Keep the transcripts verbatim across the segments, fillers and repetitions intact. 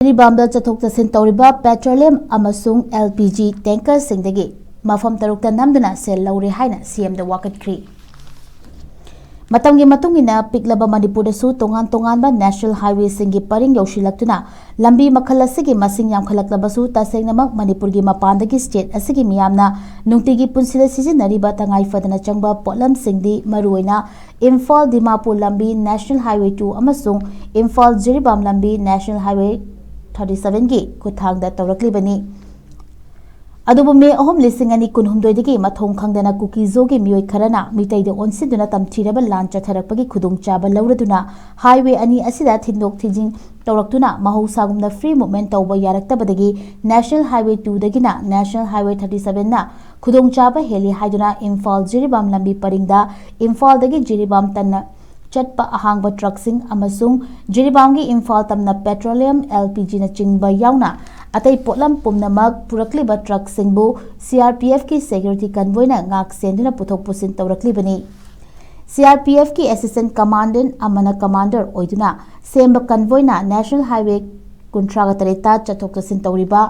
ꯖꯤꯔꯤꯕꯥꯝꯗ ꯆꯠꯊꯣꯛ ꯆꯠꯁꯤꯟ ꯇꯧꯔꯤꯕ ꯄꯦꯇ꯭ꯔꯣꯂꯤꯌꯝ ꯑꯃꯁꯨꯡ ꯑꯦꯜ ꯄꯤ ꯖꯤ ꯇꯦꯡꯀꯔꯁꯤꯡꯗꯒꯤ ꯃꯐꯝ ꯇꯔꯨꯛꯇ ꯅꯝꯗꯨꯅ ꯁꯦꯜ ꯂꯧꯔꯦ ꯍꯥꯏꯅ ꯁꯤ ꯑꯦꯝꯗ ꯋꯥꯀꯠꯈ꯭ꯔꯤ꯫ ꯃꯇꯝꯒꯤ ꯃꯇꯨꯡ ꯏꯟꯅ ꯄꯤꯛꯂꯕ ꯃꯅꯤꯄꯨꯔꯗꯁꯨ ꯇꯣꯉꯥꯟ ꯇꯣꯉꯥꯟꯕ ꯅꯦꯁꯅꯦꯜ ꯍꯥꯏꯋꯦꯁꯤꯡꯒꯤ ꯄꯔꯤꯡ ꯌꯧꯁꯤꯜꯂꯛꯇꯨꯅ ꯂꯝꯕꯤ ꯃꯈꯜ ꯑꯁꯤꯒꯤ ꯃꯁꯤꯡ ꯌꯥꯝꯈꯠꯂꯛꯂꯕꯁꯨ, ꯇꯁꯦꯡꯅꯃꯛ ꯃꯅꯤꯄꯨꯔꯒꯤ ꯃꯄꯥꯟꯗꯒꯤ ꯁ꯭ꯇꯦꯠ ꯑꯁꯤꯒꯤ ꯃꯤꯌꯥꯝꯅ ꯅꯨꯡꯇꯤꯒꯤ ꯄꯨꯟꯁꯤꯗ ꯁꯤꯖꯤꯟꯅꯔꯤꯕ ꯇꯉꯥꯏ ꯐꯗꯅ ꯆꯪꯕ ꯄꯣꯠꯂꯝꯁꯤꯡꯗꯤ ꯃꯔꯨꯑꯣꯏꯅ ꯏꯝꯐꯥꯜ ꯗꯤꯃꯥꯄꯨꯔ ꯂꯝꯕꯤ ꯅꯦꯁꯅꯦꯜ ꯍꯥꯏꯋꯦ ꯇꯨ ꯑꯃꯁꯨꯡ ꯏꯝꯐꯥꯜ ꯖꯤꯔꯤꯕꯥꯝ ꯂꯝꯕꯤ ꯅꯦꯁꯅꯦꯜ ꯍꯥꯏꯋꯦ ꯊꯥꯔꯇꯤ ꯁꯚꯦꯟꯒꯤ ꯈꯨꯠꯊꯥꯡꯗ ꯇꯧꯔꯛꯂꯤꯕꯅꯤ꯫ ꯑꯗꯨꯕꯨ ꯃꯦ ꯑꯍꯨꯝ, ꯂꯤꯁꯤꯡ ꯑꯅꯤ ꯀꯨꯟꯍꯨꯝꯗꯣꯏꯗꯒꯤ ꯃꯊꯣꯡ ꯈꯪꯗꯅ ꯀꯨꯀꯤꯖꯣꯒꯤ ꯃꯤꯑꯣꯏ ꯈꯔꯅ ꯃꯤꯇꯩꯗ ꯑꯣꯟꯁꯤꯟꯗꯨꯅ ꯇꯝꯊꯤꯔꯕ ꯂꯥꯟ ꯆꯠꯊꯔꯛꯄꯒꯤ ꯈꯨꯗꯣꯡꯆꯥꯕ ꯂꯧꯔꯗꯨꯅ ꯍꯥꯏꯋꯦ ꯑꯅꯤ ꯑꯁꯤꯗ ꯊꯤꯟꯗꯣꯛ ꯊꯤꯟꯖꯤꯟ ꯇꯧꯔꯛꯇꯨꯅ ꯃꯍꯧꯁꯥꯒꯨꯝꯅ ꯐ꯭ꯔꯤ ꯃꯨꯚꯃꯦꯟ ꯇꯧꯕ ꯌꯥꯔꯛꯇꯕꯗꯒꯤ ꯅꯦꯁꯅꯦꯜ ꯍꯥꯏꯋꯦ ꯇꯨꯗꯒꯤꯅ ꯅꯦꯁꯅꯦꯜ ꯍꯥꯏꯋꯦ ꯊꯥꯔꯇꯤ ꯁꯚꯦꯟꯅ ꯈꯨꯗꯣꯡꯆꯥꯕ ꯍꯦꯜꯂꯤ ꯍꯥꯏꯗꯨꯅ ꯏꯝꯐꯥꯜ ꯖꯤꯔꯤꯕꯥꯝ ꯂꯝꯕꯤ ꯄꯔꯤꯡꯗ ꯏꯝꯐꯥꯜꯗꯒꯤ ꯖꯤꯔꯤꯕꯥꯝ ꯇꯟꯅ ꯆꯠꯄ ꯑꯍꯥꯡꯕ ꯇ꯭ꯔꯛꯁꯤꯡ ꯑꯃꯁꯨꯡ ꯖꯤꯔꯤꯕꯥꯝꯒꯤ ꯏꯝꯐꯥꯜ ꯇꯝꯅ ꯄꯦꯇ꯭ꯔꯣꯂꯤꯌꯝ, ꯑꯦꯜ ꯄꯤ ꯖꯤꯅꯆꯤꯡꯕ ꯌꯥꯎꯅ ꯑꯇꯩ ꯄꯣꯠꯂꯝ ꯄꯨꯝꯅꯃꯛ ꯄꯨꯔꯛꯂꯤꯕ ꯇ꯭ꯔꯛꯁꯤꯡꯕꯨ ꯁꯤ ꯑꯥꯔ ꯄꯤ ꯑꯦꯐꯀꯤ ꯁꯦꯀ꯭ꯌꯨꯔꯤꯇꯤ ꯀꯟꯚꯣꯏꯅ ꯉꯥꯛ ꯁꯦꯟꯗꯨꯅ ꯄꯨꯊꯣꯛ ꯄꯨꯁꯤꯟ ꯇꯧꯔꯛꯂꯤꯕꯅꯤ꯫ ꯁꯤ ꯑꯥꯔ ꯄꯤ ꯑꯦꯐꯀꯤ ꯑꯦꯁꯤꯁꯇꯦꯟ ꯀꯃꯥꯟꯗꯦꯟ ꯑꯃꯅ ꯀꯃꯥꯟꯗꯔ ꯑꯣꯏꯗꯨꯅ ꯁꯦꯝꯕ ꯀꯟꯚꯣꯏꯅ ꯅꯦꯁꯅꯦꯜ ꯍꯥꯏꯋꯦ ꯀꯨꯟꯊ꯭ꯔꯥꯒ ꯇꯔꯦꯠꯇ ꯆꯠꯊꯣꯛ ꯆꯠꯁꯤꯟ ꯇꯧꯔꯤꯕ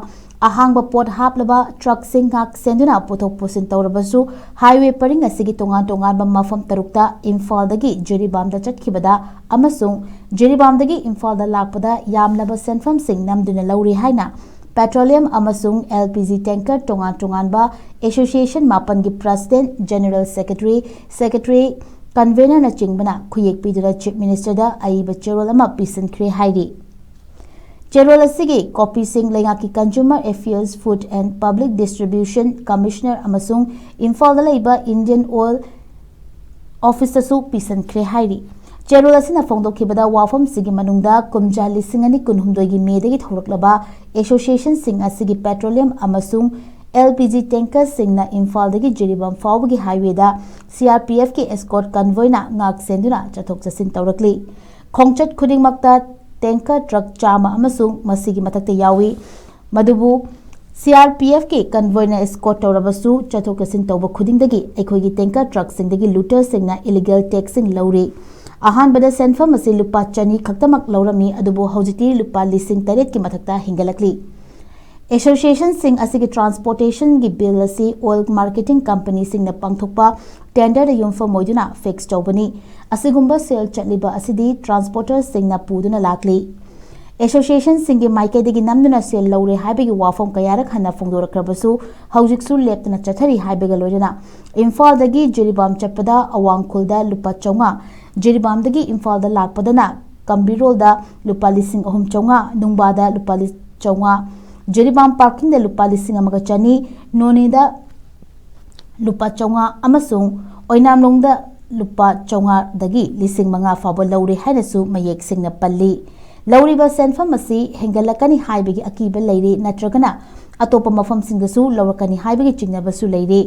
ꯑꯍꯥꯡꯕ ꯄꯣꯠ ꯍꯥꯞꯂꯕ ꯇ꯭ꯔꯛꯁꯤꯡ ꯉꯥꯛ ꯁꯦꯟꯗꯨꯅ ꯄꯨꯊꯣꯛ ꯄꯨꯁꯤꯟ ꯇꯧꯔꯕꯁꯨ, ꯍꯥꯏꯋꯦ ꯄꯔꯤꯡ ꯑꯁꯤꯒꯤ ꯇꯣꯉꯥꯟ ꯇꯣꯉꯥꯟꯕ ꯃꯐꯝ ꯇꯔꯨꯛꯇ ꯏꯝꯐꯥꯜꯗꯒꯤ ꯖꯤꯔꯤꯕꯥꯝꯗ ꯆꯠꯈꯤꯕꯗ ꯑꯃꯁꯨꯡ ꯖꯤꯔꯤꯕꯥꯝꯗꯒꯤ ꯏꯝꯐꯥꯜꯗ ꯂꯥꯛꯄꯗ ꯌꯥꯝꯂꯕ ꯁꯦꯟꯐꯝꯁꯤꯡ ꯅꯝꯗꯨꯅ ꯂꯧꯔꯤ ꯍꯥꯏꯅ ꯄꯦꯇ꯭ꯔꯣꯂꯤꯌꯝ ꯑꯃꯁꯨꯡ ꯑꯦꯜ ꯄꯤ ꯖꯤ ꯇꯦꯡꯀꯔ ꯇꯣꯉꯥꯟ ꯇꯣꯉꯥꯟꯕ ꯑꯦꯁꯣꯁꯤꯌꯦꯁꯟ ꯃꯥꯄꯟꯒꯤ ꯄ꯭ꯔꯁꯤꯗꯦꯟꯠ, ꯖꯦꯅꯔꯦꯜ ꯁꯦꯀ꯭ꯔꯦꯇꯔꯤ, ꯁꯦꯀ꯭ꯔꯦꯇꯔꯤ, ꯀꯟꯚꯦꯅꯔꯅꯆꯤꯡꯕꯅ ꯈꯨꯌꯦꯛ ꯄꯤꯗꯨꯅ ꯆꯤꯐ ꯃꯤꯅꯤꯁꯇꯔꯗ ꯑꯏꯕ ꯆꯦꯔꯣꯜ ꯑꯃ ꯄꯤꯁꯤꯟꯈ꯭ꯔꯦ ꯍꯥꯏꯔꯤ꯫ ꯆꯦꯔꯣꯜ ꯑꯁꯤꯒꯤ ꯀꯣꯄꯤꯁꯤꯡ ꯂꯩꯉꯥꯛꯀꯤ Consumer Affairs, Food and Public Distribution Commissioner ꯑꯃꯁꯨꯡ ꯏꯝꯐꯥꯜꯗ ꯂꯩꯕ ꯏꯟꯗꯤꯌꯟ ꯑꯣꯏꯜ ꯑꯣꯐꯤꯁꯇꯁꯨ ꯄꯤꯁꯤꯟꯈ꯭ꯔꯦ ꯍꯥꯏꯔꯤ꯫ ꯆꯦꯔꯣꯜ ꯑꯁꯤꯅ ꯐꯣꯡꯗꯣꯛꯈꯤꯕꯗ, ꯋꯥꯐꯝꯁꯤꯒꯤ ꯃꯅꯨꯡꯗ ꯀꯨꯝꯖꯥ ꯂꯤꯁꯤꯡ ꯑꯅꯤ ꯀꯨꯟꯍꯨꯝꯗꯣꯏꯒꯤ ꯃꯦꯗꯒꯤ ꯊꯣꯔꯛꯂꯕ ꯑꯦꯁꯣꯁꯤꯌꯦꯁꯟꯁꯤꯡ ꯑꯁꯤꯒꯤ ꯄꯦꯇ꯭ꯔꯣꯂꯤꯌꯝ ꯑꯃꯁꯨꯡ ꯑꯦꯜ ꯄꯤ ꯖꯤ ꯇꯦꯡꯀꯔꯁꯤꯡꯅ ꯏꯝꯐꯥꯜꯗꯒꯤ ꯖꯤꯔꯤꯕꯥꯝ ꯐꯥꯎꯕꯒꯤ ꯍꯥꯏꯋꯦꯗ ꯁꯤ ꯑꯥꯔ ꯄꯤ ꯑꯦꯐꯀꯤ ꯑꯦꯁꯀꯣꯔꯠ ꯀꯟꯚꯣꯏꯅ ꯉꯥꯛ ꯁꯦꯟꯗꯨꯅ ꯆꯠꯊꯣꯛ ꯆꯠꯁꯤꯟ ꯇꯧꯔꯛꯂꯤ꯫ ꯈꯣꯡꯆꯠ ꯈꯨꯗꯤꯡꯃꯛꯇ ꯇꯦꯡꯀꯔ ꯇ꯭ꯔꯛ ꯆꯥꯝꯃ ꯑꯃꯁꯨꯡ ꯃꯁꯤꯒꯤ ꯃꯊꯛꯇ ꯌꯥꯎꯏ꯫ ꯃꯗꯨꯕꯨ ꯁꯤ ꯑꯥꯔ ꯄꯤ ꯑꯦꯐꯀꯤ ꯀꯟꯚꯣꯏꯅ ꯑꯦꯁꯀꯣꯔꯠ ꯇꯧꯔꯕꯁꯨ, ꯆꯠꯊꯣꯛ ꯆꯠꯁꯤꯟ ꯇꯧꯕ ꯈꯨꯗꯤꯡꯗꯒꯤ ꯑꯩꯈꯣꯏꯒꯤ ꯇꯦꯡꯀꯔ ꯇ꯭ꯔꯛꯁꯤꯡꯗꯒꯤ ꯂꯨꯇꯔꯁꯤꯡꯅ ꯏꯂꯤꯒꯦꯜ ꯇꯦꯛꯁꯁꯤꯡ ꯂꯧꯔꯤ꯫ ꯑꯍꯥꯟꯕꯗ ꯁꯦꯟꯐꯝ ꯑꯁꯤ ꯂꯨꯄꯥ ꯆꯅꯤ ꯈꯛꯇꯃꯛ ꯂꯧꯔꯝꯃꯤ, ꯑꯗꯨꯕꯨ ꯍꯧꯖꯤꯛꯇꯤ ꯂꯨꯄꯥ ꯂꯤꯁꯤꯡ ꯇꯔꯦꯠꯀꯤ ꯃꯊꯛꯇ ꯍꯦꯟꯒꯠꯂꯛꯂꯤ꯫ ꯑꯦꯁꯣꯁꯤꯌꯦꯁꯟꯁꯤꯡ ꯑꯁꯤꯒꯤ ꯇ꯭ꯔꯥꯟꯁꯄꯣꯔꯇꯦꯁꯟꯒꯤ ꯕꯤꯜ ꯑꯁꯤ ꯑꯣꯏꯜ ꯃꯥꯔꯀꯦꯇꯤꯡ ꯀꯝꯄꯅꯤꯁꯤꯡꯅ ꯄꯥꯡꯊꯣꯛꯄ ꯇꯦꯟꯗꯔꯗ ꯌꯨꯝꯐꯝ ꯑꯣꯏꯗꯨꯅ ꯐꯤꯛꯁ ꯇꯧꯕꯅꯤ꯫ ꯑꯁꯤꯒꯨꯝꯕ ꯁꯦꯜ ꯆꯠꯂꯤꯕ ꯑꯁꯤꯗꯤ ꯇ꯭ꯔꯥꯟꯁꯄꯣꯔꯇꯔꯁꯤꯡꯅ ꯄꯨꯗꯨꯅ ꯂꯥꯛꯂꯤ꯫ ꯑꯦꯁꯣꯁꯤꯌꯦꯁꯟꯁꯤꯡꯒꯤ ꯃꯥꯏꯀꯩꯗꯒꯤ ꯅꯝꯗꯨꯅ ꯁꯦꯜ ꯂꯧꯔꯦ ꯍꯥꯏꯕꯒꯤ ꯋꯥꯐꯝ ꯀꯌꯥꯔꯛ ꯍꯟꯅ ꯐꯣꯡꯗꯣꯔꯛꯈ꯭ꯔꯕꯁꯨ, ꯍꯧꯖꯤꯛꯁꯨ ꯂꯦꯞꯇꯅ ꯆꯠꯊꯔꯤ ꯍꯥꯏꯕꯒ ꯂꯣꯏꯅꯅ ꯏꯝꯐꯥꯜꯗꯒꯤ ꯖꯤꯔꯤꯕꯥꯝ ꯆꯠꯄꯗ ꯑꯋꯥꯡꯈꯨꯜꯗ ꯂꯨꯄꯥ ꯆꯥꯝꯃꯉꯥ, ꯖꯤꯔꯤꯕꯥꯝꯗꯒꯤ ꯏꯝꯐꯥꯜꯗ ꯂꯥꯛꯄꯗꯅ ꯀꯝꯕꯤꯔꯣꯜꯗ ꯂꯨꯄꯥ ꯂꯤꯁꯤꯡ ꯑꯍꯨꯝ ꯆꯥꯝꯃꯉꯥ, ꯅꯨꯡꯕꯥꯗ ꯂꯨꯄꯥ ꯂꯤ-, ꯆꯥꯝꯃꯉꯥ, ꯖꯤꯔꯤꯕꯥꯝ ꯄꯥꯔꯀꯤꯡꯗ ꯂꯨꯄꯥ ꯂꯤꯁꯤꯡ ꯑꯃꯒ ꯆꯅꯤ, ꯅꯣꯅꯦꯗ ꯂꯨꯄꯥ ꯆꯥꯝꯃꯉꯥ ꯑꯃꯁꯨꯡ ꯑꯣꯏꯅꯥꯝꯂꯣꯡꯗ ꯂꯨꯄꯥ ꯆꯥꯝꯃꯉꯥꯗꯒꯤ ꯂꯤꯁꯤꯡ ꯃꯉꯥ ꯐꯥꯎꯕ ꯂꯧꯔꯦ ꯍꯥꯏꯅꯁꯨ ꯃꯌꯦꯛ ꯁꯦꯡꯅ ꯄꯜꯂꯤ꯫ ꯂꯧꯔꯤꯕ ꯁꯦꯟꯐꯝ ꯑꯁꯤ ꯍꯦꯟꯒꯠꯂꯛꯀꯅꯤ ꯍꯥꯏꯕꯒꯤ ꯑꯀꯤꯕ ꯂꯩꯔꯦ, ꯅꯠꯇ꯭ꯔꯒꯅ ꯑꯇꯣꯞꯄ ꯃꯐꯝꯁꯤꯡꯗꯁꯨ ꯂꯧꯔꯛꯀꯅꯤ ꯍꯥꯏꯕꯒꯤ ꯆꯤꯡꯅꯕꯁꯨ ꯂꯩꯔꯦ꯫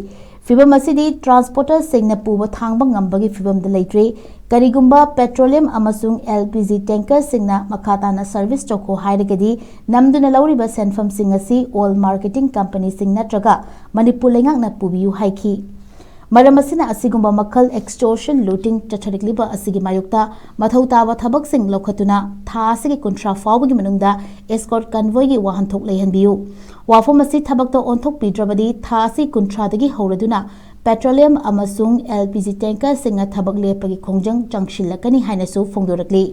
ꯐꯤꯕꯝ ꯑꯁꯤꯗꯤ ꯇ꯭ꯔꯥꯟꯁꯄꯣꯔꯇꯔꯁꯤꯡꯅ ꯄꯨꯕ ꯊꯥꯡꯕ ꯉꯝꯕꯒꯤ ꯐꯤꯕꯝꯗ ꯂꯩꯇ꯭ꯔꯦ꯫ ꯀꯔꯤꯒꯨꯝꯕ ꯄꯦꯇ꯭ꯔꯣꯂꯤꯌꯝ ꯑꯃꯁꯨꯡ ꯑꯦꯜ ꯄꯤ ꯖꯤ ꯇꯦꯡꯀꯔꯁꯤꯡꯅ ꯃꯈꯥ ꯇꯥꯅ ꯁꯔꯚꯤꯁ ꯇꯧꯈꯣ ꯍꯥꯏꯔꯒꯗꯤ, ꯅꯝꯗꯨꯅ ꯂꯧꯔꯤꯕ ꯁꯦꯟꯐꯝꯁꯤꯡ ꯑꯁꯤ ꯑꯣꯏꯜ ꯃꯥꯔꯀꯦꯇꯤꯡ ꯀꯝꯄꯅꯤꯁꯤꯡ ꯅꯠꯇ꯭ꯔꯒ ꯃꯅꯤꯄꯨꯔ ꯂꯩꯉꯥꯛꯅ ꯄꯨꯕꯤꯌꯨ ꯍꯥꯏꯈꯤ꯫ ꯃꯔꯝ ꯑꯁꯤꯅ ꯑꯁꯤꯒꯨꯝꯕ ꯃꯈꯜ extortion, looting ꯆꯠꯊꯔꯛꯂꯤꯕ ꯑꯁꯤꯒꯤ ꯃꯥꯌꯣꯛꯇ ꯃꯊꯧ ꯇꯥꯕ ꯊꯕꯛꯁꯤꯡ ꯂꯧꯈꯠꯇꯨꯅ ꯊꯥ ꯑꯁꯤꯒꯤ ꯀꯨꯟꯊ꯭ꯔꯥ ꯐꯥꯎꯕꯒꯤ ꯃꯅꯨꯡꯗ escort convoyꯒꯤ ꯋꯥꯍꯟꯊꯣꯛ ꯂꯩꯍꯟꯕꯤꯌꯨ꯫ ꯋꯥꯐꯝ ꯑꯁꯤ ꯊꯕꯛꯇ ꯑꯣꯟꯊꯣꯛꯄꯤꯗ꯭ꯔꯕꯗꯤ ꯊꯥ ꯑꯁꯤ ꯀꯨꯟꯊ꯭ꯔꯥꯗꯒꯤ ꯍꯧꯔꯗꯨꯅ ꯄꯦꯇ꯭ꯔꯣꯂꯤꯌꯝ ꯑꯃꯁꯨꯡ ꯑꯦꯜ ꯄꯤ ꯖꯤ ꯇꯦꯡꯀꯔꯁꯤꯡꯅ ꯊꯕꯛ ꯂꯦꯞꯄꯒꯤ ꯈꯣꯡꯖꯪ ꯆꯪꯁꯤꯜꯂꯛꯀꯅꯤ ꯍꯥꯏꯅꯁꯨ ꯐꯣꯡꯗꯣꯔꯛꯂꯤ꯫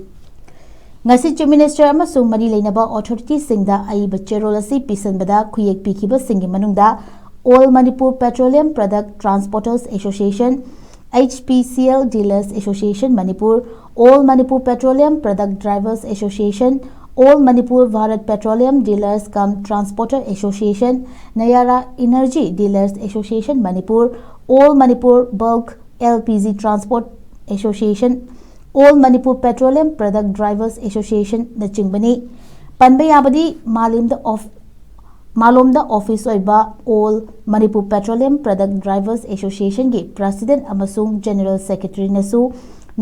ꯉꯁꯤ ꯆꯤꯐ ꯃꯤꯅꯤꯁꯇꯔ ꯑꯃꯁꯨꯡ ꯃꯔꯤ ꯂꯩꯅꯕ ꯑꯣꯊꯣꯔꯤꯇꯤꯁꯤꯡꯗ ꯑꯏꯕ ꯆꯦꯔꯣꯜ ꯑꯁꯤ ꯄꯤꯁꯤꯟꯕꯗ ꯈꯨꯌꯦꯛ ꯄꯤꯈꯤꯕꯁꯤꯡꯒꯤ ꯃꯅꯨꯡꯗ All Manipur Petroleum Product Transporters Association, H P C L Dealers Association Manipur, All Manipur Petroleum Product Drivers Association, All Manipur Bharat Petroleum Dealers cum Transporter Association, Nayara Energy Dealers Association Manipur, All Manipur Bulk L P G Transport Association, All Manipur Petroleum Product Drivers Association ꯅꯆꯤꯡꯕꯅꯤ꯫ ꯄꯟꯕ ꯌꯥꯕꯗꯤ ꯃꯥꯂꯦꯝꯗ of-, ꯃꯥꯂꯣꯝꯗ office ꯑꯣꯏꯕ All Manipur Petroleum Product Drivers Associationꯒꯤ President ꯑꯃꯁꯨꯡ General Secretaryꯅꯁꯨ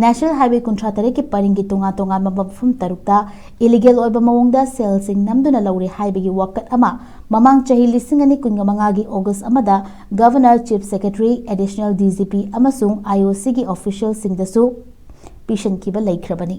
National Highway ꯀꯨꯟꯊ꯭ꯔꯥ ꯇꯔꯦꯠꯀꯤ ꯄꯔꯤꯡꯒꯤ ꯇꯣꯉꯥꯟ ꯇꯣꯉꯥꯟꯕ ꯃꯐꯝ ꯇꯔꯨꯛꯇ illegal ꯑꯣꯏꯕ ꯃꯑꯣꯡꯗ ꯁꯦꯜꯁꯤꯡ ꯅꯝꯗꯨꯅ ꯂꯧꯔꯦ ꯍꯥꯏꯕꯒꯤ ꯋꯥꯀꯠ ꯑꯃ ꯃꯃꯥꯡ ꯆꯍꯤ ꯂꯤꯁꯤꯡ ꯑꯅꯤ ꯀꯨꯟꯃꯉꯥꯒꯤ August ꯑꯃꯗ Governor, Chief Secretary, Additional D G P ꯑꯃꯁꯨꯡ I O Cꯒꯤ officialꯁꯤꯡꯗꯁꯨ ꯄꯤꯁꯤꯟꯈꯤꯕ ꯂꯩꯈ꯭ꯔꯕꯅꯤ꯫